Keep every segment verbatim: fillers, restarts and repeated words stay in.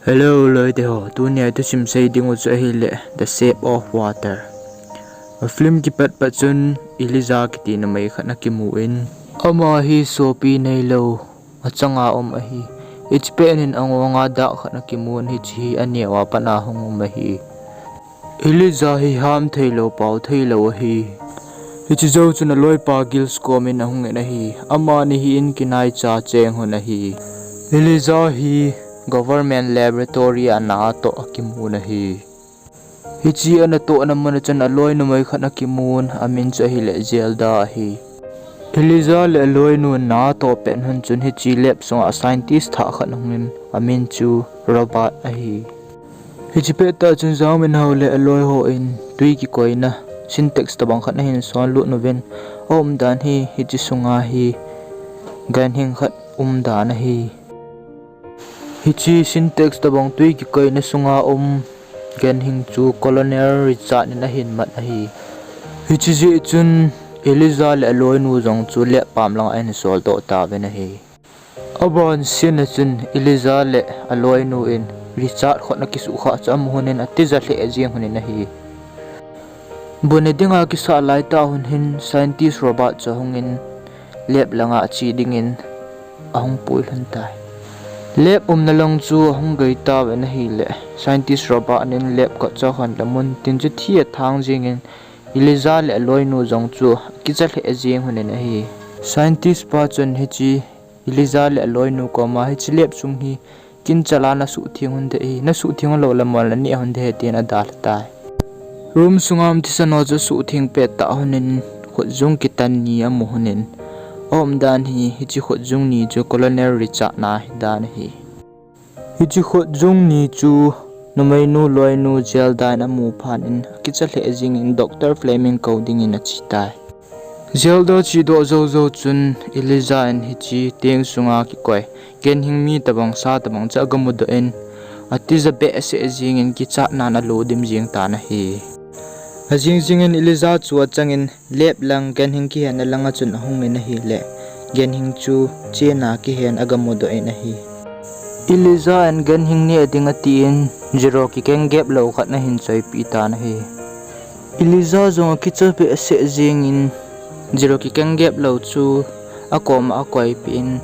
Hello, loite ho. Tunia i thusim sei ding u chu ahile The Shape of Water. A film kipat pat chun Eliza kiti numei khat ana kimu in, ama hi sopi neilou, achanga um ahi. Hiche pet in angonga dak khat ana kimun, hiche hi aneo a pat a hung um ahi. Eliza hi ham theilou, pao theilou ahi. Hiche jou chun aloipa Giles kom in ahung in ahi. Amani hi in kinaicha cheng hon ahi. Eliza hi government laboratory a na toh akimun ahi. Hiche ana tohna mun a chun aloi numei khat ana kimun, amin chu ahile Zelda ahi. Eliza le aloinu na toh pet hun chun hiche lab sunga scientist thah khat ahung in, amin chu Robert ahi. Hiche pet tah chun Zhao Minhao le aloi hon twi kikoina Sintex tobang khat ana hin sonlut uvin, aumdan hi hiche sunga hi ganhing khat umdan ahi. Hiche Sintex tobang twi kikoina sunga um ganhing chu Colonel Richard in ahin mat ahi. Hiche jeh chun Eliza le aloinu jong chu lab pam langa ahin soldoh tauvin ahi. Aban sina chun Eliza le aloinu in Richard khut ana kisuhkhah chu amu hon in atija lheh jeng hon in ahi. Bune dinga kisah laitah hon hin scientist Robert chu ahung in lab langa ache dingin ahung pui lhon tai. Lab umna lang chu ahung gei tauvin ahile scientist Robert in lab kot chu akhonla mun tin chu thi athang jengin Eliza le aloinu jong chu akicha lheh jeng hon in ahi. Scientist pa chun hiche Eliza le aloinu koma hiche lab sung hi kin chala nasuhtheng hon ding ahi, nasuhtheng lou le mol naneh hon ding ahi tin adalha tai. Room sunga um thisan ho chu asuhtheng pettah hon in khutjung kitan ni amu hon in, aumdan hi hiche khutjung ni chu Colonel Richard na ahidan ahi. Hiche khutjung ni chu numeinu loinu Zelda in amu phat in akicha lheh jengin Doctor Fleming kou dingin ache tai. Zelda chedoh jou jou chun Eliza in hiche teng sunga kikoi ganhing mi tobang sa tobang chu agamudoh in, atija behseh jengin kichatnan alo dim jeng tan ahi. Ajing jingin Eliza chu achangin lab lang ganhing kihenna langa chun ahung in ahile ganhing chu chena kihen agamudoh in ahi. Eliza in ganhing neh ding atin, zero kikeng gep lou khat ana hin choipeh tan ahi. Eliza jong akicha behseh jengin zero kikeng gep lou chu akoma akoipeh in,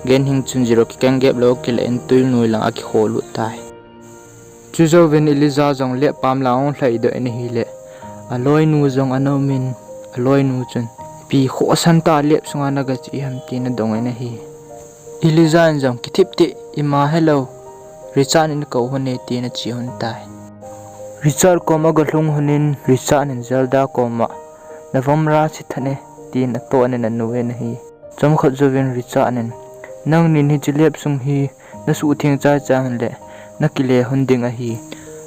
ganhing chun zero kikeng gep lou akilah in twi noi langa akikholut tai. Chujouvin Eliza jong lab pam langa ahung lhaidoh in ahile, aloinu jong ana um in, aloinu chun, ipi khohsantah a lab sunga nagache ham tin adong in ahi. Eliza in jong, kithip teh, ima helou, Richard in kou hon e tin ache hon tai. Richard koma agalhung hon in, Richard in Zelda koma, navamra chithat e tin atoh in anu in ahi. Chomkhat jouvin Richard in, nangnin hiche lab sung hi nasuhtheng chaichai hon le nakile hon ding ahi.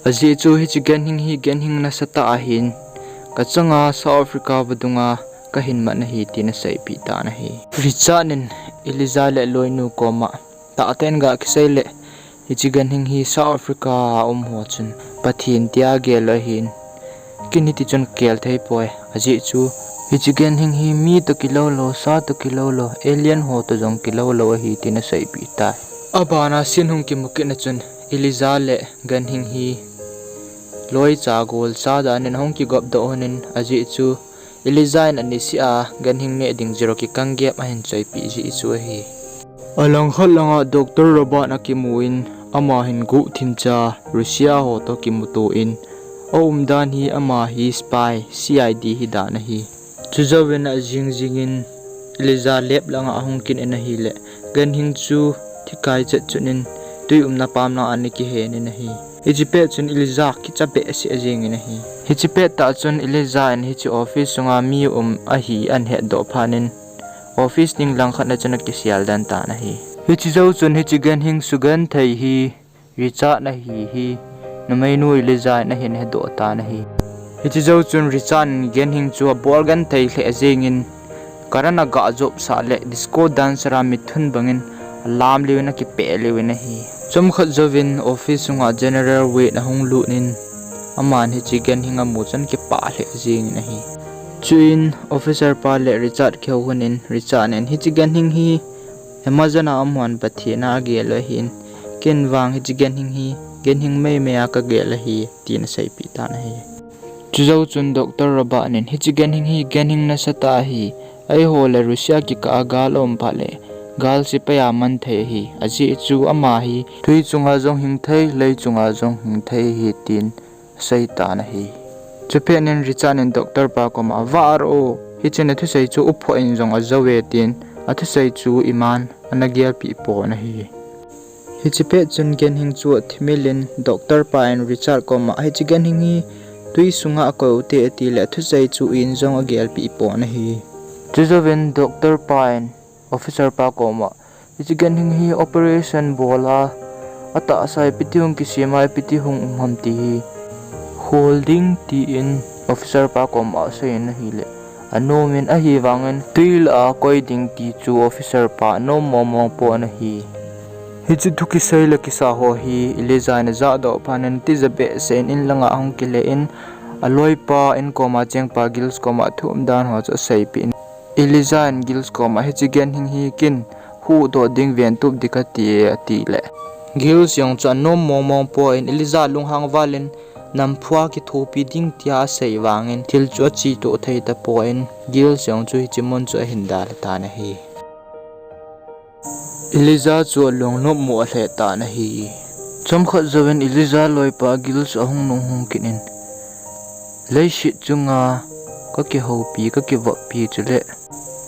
Ajeh chu hiche ganhing hi ganhing nasatah ahin, kachanga South Africa vadunga kahin mat ahi tin aseipeh tan ahi. Richard in Eliza le aloinu koma, tahtah in gakisei le, hiche ganhing hi South Africa a um ho chun Pathen tia agel u ahin, ken hiti chun kakel theipoi, ajeh chu hiche ganhing hi mi toh kilou lou, sa toh kilou lou, alien ho toh jong kilou lou ahi tin aseipeh tai. Abana scene hung kimu kitna chun Eliza le ganhing hi loicha golcha dan in ahung kigopdoh hon in, ajeh chu Eliza in aniseh a ganhing neh ding zero kikeng gep ahin choipeh jeh chu ahi. Alangkhat langa Doctor Robert akimu in, ama hin guhthim cha Russia ho toh kimuto in, aumdan hi ama hi spy, C I D hidan ahi. Chujouvin ajing jingin Eliza lab langa ahung kit in ahile, ganhing chu thikai chet chun in twi umna pam langa ana kihen in ahi. Hiche pet chun Eliza kicha behseh jengin ahi. Hiche pettah chun Eliza in hiche office sunga mi um ahi ahin hetdoh phat in, office ding langkhat na chun akisel den tan ahi. Hiche jou chun hiche ganhing sugenthei hi Richard ahi hi numeinu Eliza in ahin hedoh tan ahi. Hiche jou chun Richard in ganhing chu abol genthei lheh jengin, current agah jopsah le disco dancer a mithun bangin alam liu in akipeh liu in ahi. Chomkhat jouvin office sunga General Wade ahung lut in, aman hiche ganhing amu chun akipah lheh jengin ahi. Chuin officer pa le Richard kihou hon in, Richard in hiche ganhing hi Amazon a um hon Pathen a agel u ahin, Ken vang hiche ganhing hi, ganhing meimei a kagel ahi, tin aseipeh tan ahi. Chujou chun Doctor Robert in hiche ganhing hi, ganhing nasatah ahi. Eiho le Russia kikah a gal aum phat le, gal sepai a man thei ahi. Ajeh chu ama hi, tui chunga jong hing thei, lei chunga jong hing thei ahi, tin asei tan ahi. Chuphat in Richard in Doctor pa koma, vah ro, hiche nathusei chu uphoh in jong ajou e, tin athusei chu iman ana gelpeh pon ahi. Hiche phat chun ganhing chu athimil in Doctor pa in Richard koma, hiche ganhing hi tui sunga akoi u hite, atile athusei chu in jong agelpeh pon ahi. Chujouvin Doctor pa in officer pa koma, hiche ganhing hi operation bol a, atahsa ipi ti hung kisem a, ipi ti hung um ham ti hi hol ding, tin officer pa koma asei in ahile, anom in, ahivangin tui lah a koi ding ti chu officer pa anom mong mong pon ahi. Hiche thu kisei le kisah ho hi Elijah in ajahdoh phat in tija behseh in in langa ahung kile in, aloipa in koma chengpa Giles koma thu umdan ho chu aseipeh in, Elijah in Giles koma, hiche ganhing hi ken huhdoh ding ventup ding kati e, atile, Giles jong chu anom mong mong pon, Elijah lunghang val in, namphu a kithopi ding tia asei vangin thil chu achetoh thei tapon, Giles jong chu hiche mun chu ahin dalha tan ahi. Elijah chu alungnop mo alheh tan ahi. Chomkhat jouvin Elijah loipa Giles ahung nung hung kit in, leiset chunga kakihoupi, kakivoppi chule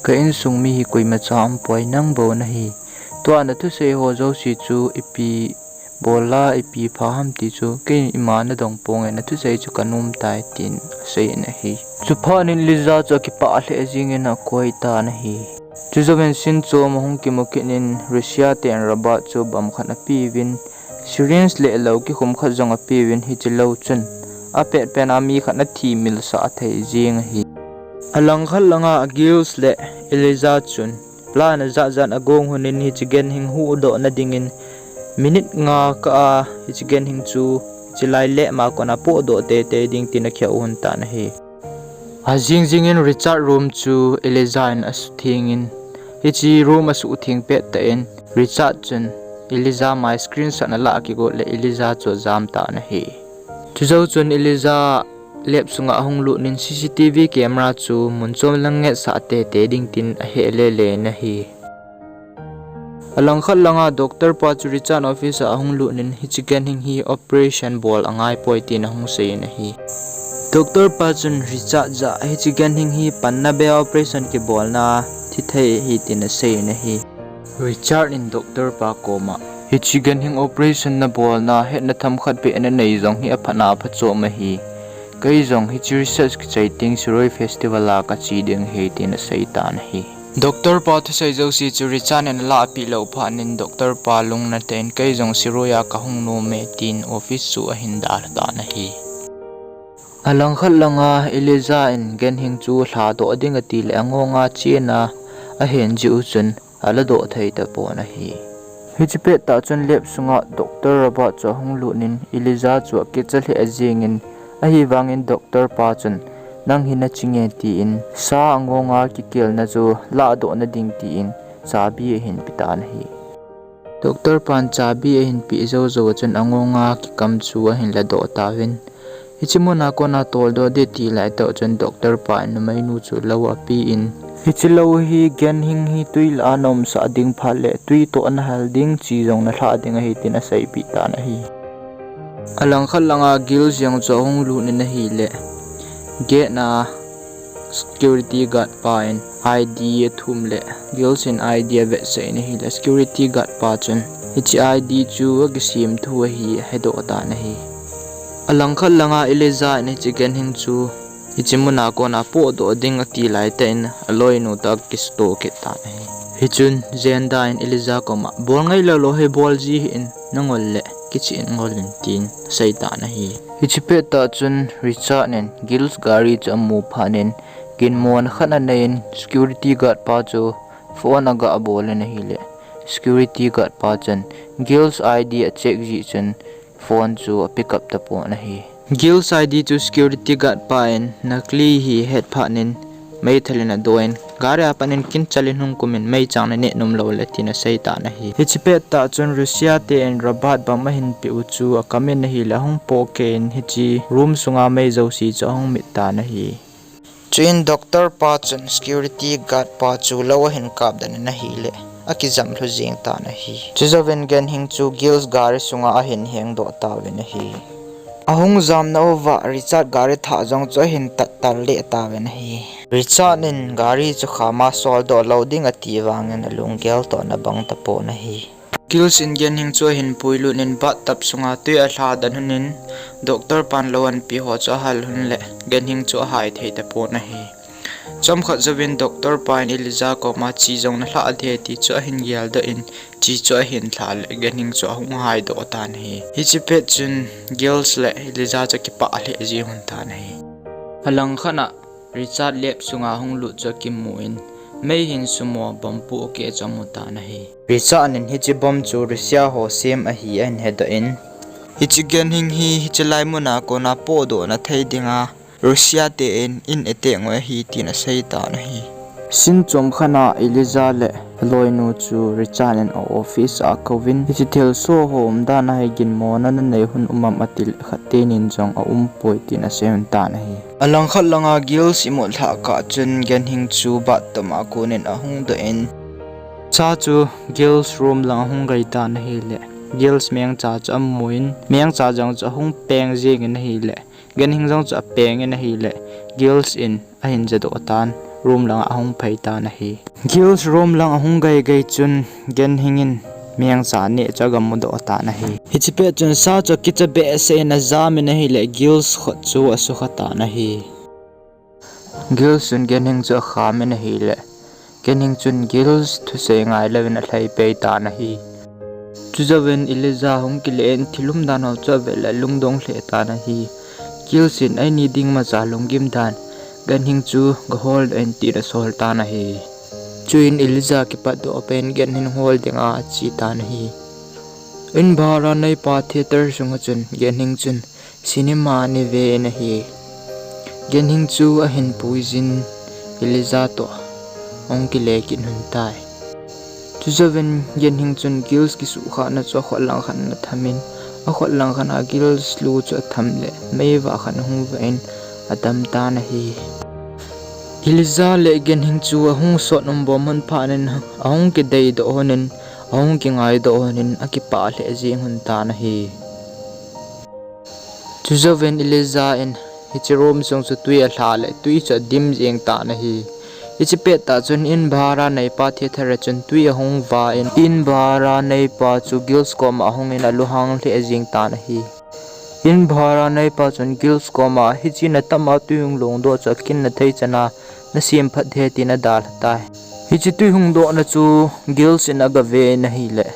ka insung mi hi koimacha umpoi, nang bou nahi. Tua nathusei ho jouse chu ipi bol a ipi pha ham ti chu kei ima nadong ponge, nathusei chu kanom tai, tin asei in ahi. Chuphat in Elijah chu akipah lheh jengin akoi tan ahi. Chujouvin scene chom ahung kimu kit in Russia ten Robert chu bomb khat apeuvin, syringe le lou kikhum khat jong apeuvin, hiche lou chun apet pen a mi khat athi milsah thei jeng ahi. Alangkhat langa Giles le Elijah chun plan ajat jat agong lhonin hiche ganhing huhdohna dingin minute nga kah a hiche ganhing chu hiche lai lema kona pohdoh teitei ding tin akihou lhon tan ahi. Ajing jingin Richard room chu Elijah in asuthengin, hiche room asutheng pettah in Richard chun Elijah mai screenshot analah kigot le Elijah chu ajam tan ahi. Chujou chun Elijah lab sunga ahung lutnin C C T V camera chu mun chom lang ngetsah teitei ding tin aheh lele in ahi. Alangkhat langa doctor pa chu Richard office a ahung lutnin hiche ganhing hi operation bol angaipoi tin ahung seiyin ahi. Doctor pa chun Richard jah a hiche ganhing hi panna bea operation kibolna thithei ahi tin aseiyin ahi. Richard in doctor pa koma, hiche ganhing operation nabolna hetna themkhat beh nanei jong hi aphatna phachom ahi. Kei jong hiche research kichai teng Shirui Festival a kache ding ahi tin aseitan ahi. Doctor pa thusei jouse chu Richard in alahpeh lou phatnin doctor pa lungnatah in kei jong Shirui a kahung nome tin office chu ahin dalhatan ahi. Alangkhat langa Elijah in ganhing chu lhadoh ding atile angonga chena ahen jeh u chun aladoh thei tapon ahi. Hiche pettah chun lab sunga doctor Robert chu ahung lutnin Elijah chu akicha lheh jengin, ahivangin doctor pa chun, nang hi nachinge tin, sa angonga kikelna chu lahdohna ding tin, chabi ahin petan ahi. Doctor pan chabi ahin peh jou jou a chun angonga kikam chu ahin ladoh tauvin. Hiche muna kona toldoh ding ati laitah chun doctor pa in numeinu chu lou apen, hiche lou hi ganhing hi twi lah a naumsah ding phat le twi toh nahal ding, chi jong nalhah ding ahi tin aseipeh tan ahi. Alangkhat langa Giles jong chu ahung lutnin ahile, gate na security guard pa in I D athum le, Giles in I D avetsah in ahile, security guard pa chun hiche I D chu akisem thu ahi ahedoh tan ahi. Alangkhat langa Elijah in hiche ganhing chu hiche muna kona pohdoh ding ati laitah in aloinu toh akisutoh kit tan ahi. Hichun Jenda in Elijah koma, bol ngailou lou hi bol ji hih in, nangol le kicheh in ngol in tin aseitan ahi. Hiche pettah chun Richard in Giles gari chu amu phatnin ginmona khat aneiyin security guard pa chu phone agah bol in ahile, security guard pa chun Giles I D acheck jeh chun phone chu apick up tapon ahi. Giles I D chu security guard pa in nakli hi ahet phatnin meithal in adoh in, gari a pat in kinchal in hung kum in meichang naneh nom lou le tin asei tan ahi. Hiche pettah chun Russia te in Robert bom ahin peh u chu akam in ahile ahung pohkeh in hiche room sunga mei jouse chu ahung mit tan ahi. Chuin doctor pa chun security guard pa chu lou ahin kapdoh in ahile akijam lhu jeng tan ahi. Chujouvin Genhing chu Gills gari sunga ahin hengdoh tauvin ahi. Ahung jamna uva Richard gari thah jong chu ahin tat tal leh tauvin ahi. Richard in gari chu khama soldoh lou ding ati vangin alunggel toh ana bang tapon ahi. Gills in Genhing chu ahin puilut in bathtub sunga twi alha dan hun in doctor pan lou anpi ho chu ahal hun le Genhing chu ahai thei tapon ahi. Chomkhat jouvin doctor pa in Eliza koma chi jong nalhah ding ahi ti chu ahin geldoh in chi chu ahin lhah le Genhing chu ahung haidoh tan ahi. Hiche pet chun Gills le Eliza chu akipah lheh jeng hun tan ahi. Alangkhat a Richard lab sunga hung lut chu akimu in mei hin sumo bomb pohkeh chu amu tan ahi. Richard in hiche bomb chu Russia ho sem ahi ahin hedoh in, hiche Genhing hi hiche lai muna kona pohdoh nathei dinga Russia te in in attack ngoi ahi tin asei tan ahi. Scene chomkhat a Eliza le aloinu chu Richard in a office a akouvin, hiche thilsoh ho umdan a hi ginmona nanei hun um am atile khat tenin jong aumpoi tin asei hun tan ahi. Alangkhat langa Gills imut lhah kah chun Genhing chu bathtub a konin ahung doh in, Sa chu Gills room lang ahung gei tan ahile Gills mengcha chu amun, mengcha jong chu ahung peng jengin ahile Genhing jong chu apengin ahile Gills in ahin jadoh tan, room langa ahung phei tan ahi. Gills room lang ahung gei gei chun Genhing in mengcha neh chu agamudoh tan ahi. Hiche pet chun Sa chu akicha behseh in ajamin ahile Gills khut chu asukha tan ahi. Gills chun Genhing chu akhamin ahile Genhing chun Gills thusei ngailouvin alhai pei tan ahi. Chujouvin Eliza hung kile in thil umdan ho chu avet le alungdong lheh tan ahi. Gills in eini ding imacha lunggim dan Genhing chu gahol in tin asol tan ahi. Chuin Eliza kipatdoh pen Genhing hol dinga ache tan ahi. In bhara neipa theater sunga chun Genhing chun cinema ana ve in ahi. Genhing chu ahin puijin Eliza toh ahung kile kit lhon tai. Chujouvin Genhing chun Gills kisuhkhahna chu akhut langkhat in athamin, akhut langkhat a Gills lu chu atham le meivah khat ahung vah in adam tan ahi. Eliza le Genhing chu ahung sot um bom lhon phatnin ahung kideidoh lhonin, ahung kingaidoh lhonin akipah lheh jeng lhon tan ahi. Chujouvin Eliza in hiche room sung chu twi alha le twi chu adim jeng tan ahi. Hiche pettah chun in bhara neipa theater a chun twi ahung vah in, in bhara neipa chu Gills koma ahungin alunghang lheh jeng tan ahi. In bhara neipa chun Gills koma, hiche natama twi hung longdoh chu akin nathei chana nasem phat ding ahi tin adalha tai. Hiche twi hung dohna chu Gills in agaven ahile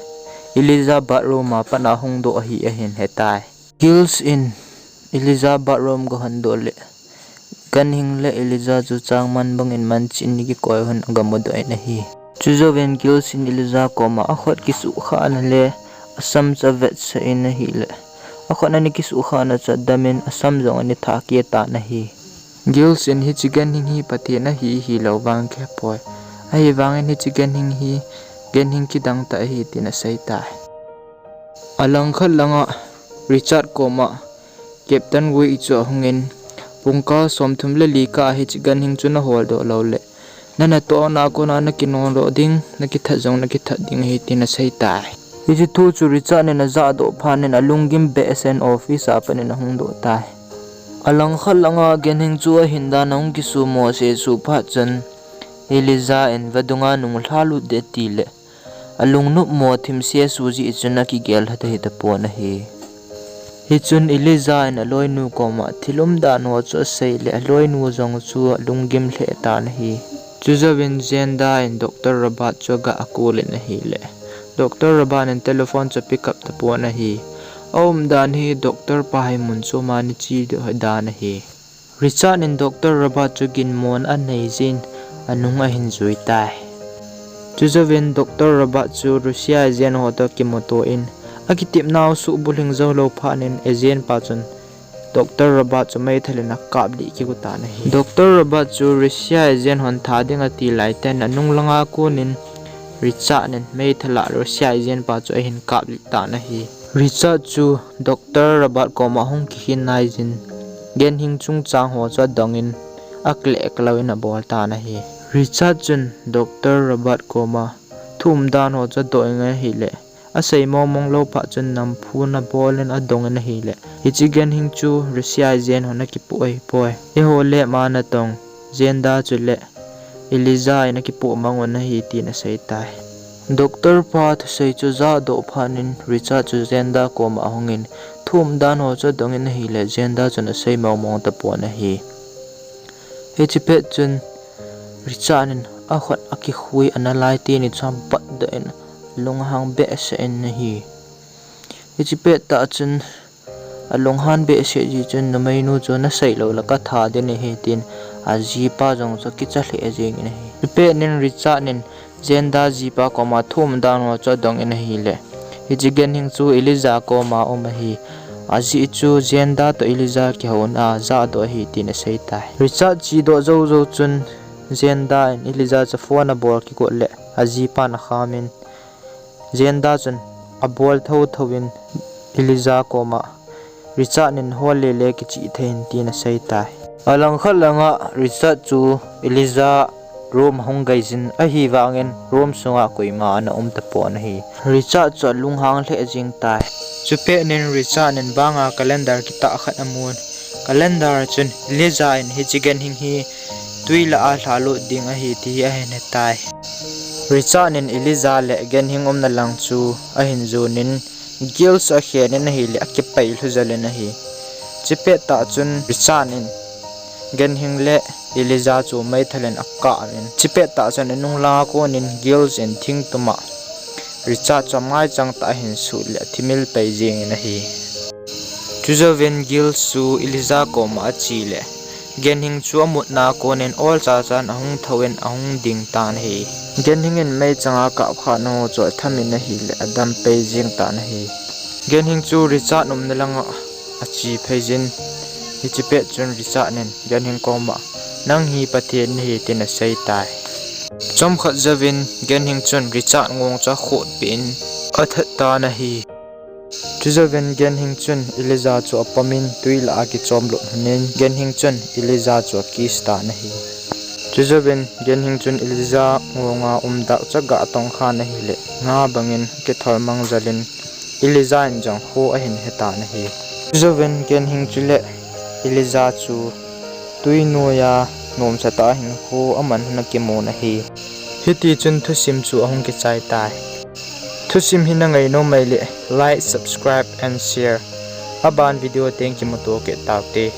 Eliza bathroom a pat ahung doh ahi ahin hetai. Gills in Eliza bathroom gahon doh le Genhing le Eliza chu changman bangin manchah in ana kikoi lhon agamudoh in ahi. Chujouvin Gills in Eliza koma akhut kisuhkhahna le asam chu avetsah in ahile akhut ana kisuhkhahna chu adamin asam jong ana thah keh tan ahi. Gills in hiche Genhing hi Pathen ahi hilou vang kahepoi. Ahivangin hiche Genhing hi Genhing kidang tah ahi tin asei tai. Alangkhat langa Richard koma Captain Wei chu ahungin, pungkal somthum le li kah a hiche Genhing chu naholdoh loule nanatohna a kona nakinondoh ding, nakithat jong nakithat ding ahi tin asei tai. Hiche thu chu Richard in ajahdoh phatnin alunggim behseh in office a pat in ahung doh tai. Alangkhat langa Genhing chu ahin dan ahung kisumo sesuh phat chun Eliza in vadunga nunglha lut ding atile alungnopmo thimse suh jeh chun akigel lha thei tapon ahi. Hichun Eliza in aloinu koma thil umdan ho chu asei le aloinu jong chu alunggim lheh tan ahi. Chujouvin Jenda in Doctor Robert chu aga call in ahile Doctor Robert in telephone chu apick up tapon ahi. Aumdan hi Doctor pa hi mun choma ana chedoh dan ahi. Richard in Doctor Robert chu ginmona anei jeh in anung ahin jui tai. Chujouvin Doctor Robert chu Russia agent ho toh kimuto in, akitepnau suhbulhing joulou phatnin agent pa chun Doctor Robert chu meithal in akap lih kigo tan ahi. Doctor Robert chu Russia agent hon tha ding ati lai tah in anung langa konin Richard in meithal a Russia agent pa chu ahin kap lih tan ahi. Richard chu Doctor Robert koma hung kikhin nai jin, Genhing chungchang ho chu adongin, akileh kalou in abol tan ahi. Richard chun Doctor Robert koma thu umdan ho chu adoh in ahileh, asei mong mong lou phat chun namphun abol in adong in ahileh, hiche Genhing chu Russia agent hon akipoh ahipoi. Eiho le ama natong Zenda chule Eliza in akipoh mang un ahi tin asei tai. Doctor pa thusei chu ajah doh phat in Richard chu Zenda koma ahungin thu umdan ho chu adongin ahileh Zenda chun asei mong mong tapon ahi. Hiche pet chun Richard in akhut akikhui ana lai teni chu abatdoh in alunghang behseh in ahi. Hiche pet tah chun alunghan behseh jeh chun numeinu chu nasei lou le katha ding ahi tin ajipa jong chu akicha lheh jeng in ahi. Hiche pet in Richard in Zenda jipa koma thu umdan ho chu adong in ahileh, hiche Genhing chu Eliza koma um ahi. Ajeh chu Zenda toh Eliza kihouna ajah doh ahi tin asei tai. Richard chedoh jou jou chun Zenda in Eliza chu phone abol kigot leh ajipan akhamin, Zenda chun abol thou thou in Eliza koma, Richard in hol le le kichih thei in tin asei tai. Alangkhat langa Richard chu Eliza room ahung gei jin ahivangin room sunga koima ana um tapon ahi. Richard chu alunghang lheh jeng tai. Chupet in Richard in banga calendar kitah khat amun. Calendar a chun Eliza in hiche Genhing hi twi lah a lhalut ding ahi ti hi ahin hetai. Richard in Eliza le Genhing umna lang chu ahin jonin, Giles chu akhen in ahileh akipei lhu jel in ahi. Chupet tah chun Richard in Genhing le Eliza chu meithal in akap in, chupet tah chun anung langa konin Giles in thing tuma Richard chu amaichang tah ahin sut leh athimil pei jeng in ahi. Chujouvin Giles chu Eliza koma ache leh, Genhing chu amutna konin olcha chan ahung thouvin ahung ding tan ahi. Genhing in meichang a akap kha nau chu atham in ahileh adam pei jeng tan ahi. Genhing chu Richard umna langa ache phei jin, hiche pet chun Richard in Genhing koma, nang hi Pathen nahi tin asei tai. Chomkhat jouvin Genhing chun Richard ngong chu akhotpeh in athat tan ahi. Chujouvin Genhing chun Eliza chu apomin twi lah a kichom lut lhonin Genhing chun Eliza chu akiss tan ahi. Chujouvin Genhing chun Eliza ngonga umdah chu agatong khan ahileh, nga bangin akithol mang jel in Eliza in jong kho ahin he tan ahi. Chujouvin Genhing chule Eliza chu twi noiya nomsa tah a hinkho aman hon akimun ahi. Hitichun thusim chu ahung kichai tai. Thusim hi nangai nom uleh like, subscribe and share. Aban video teng kimuto kit taute.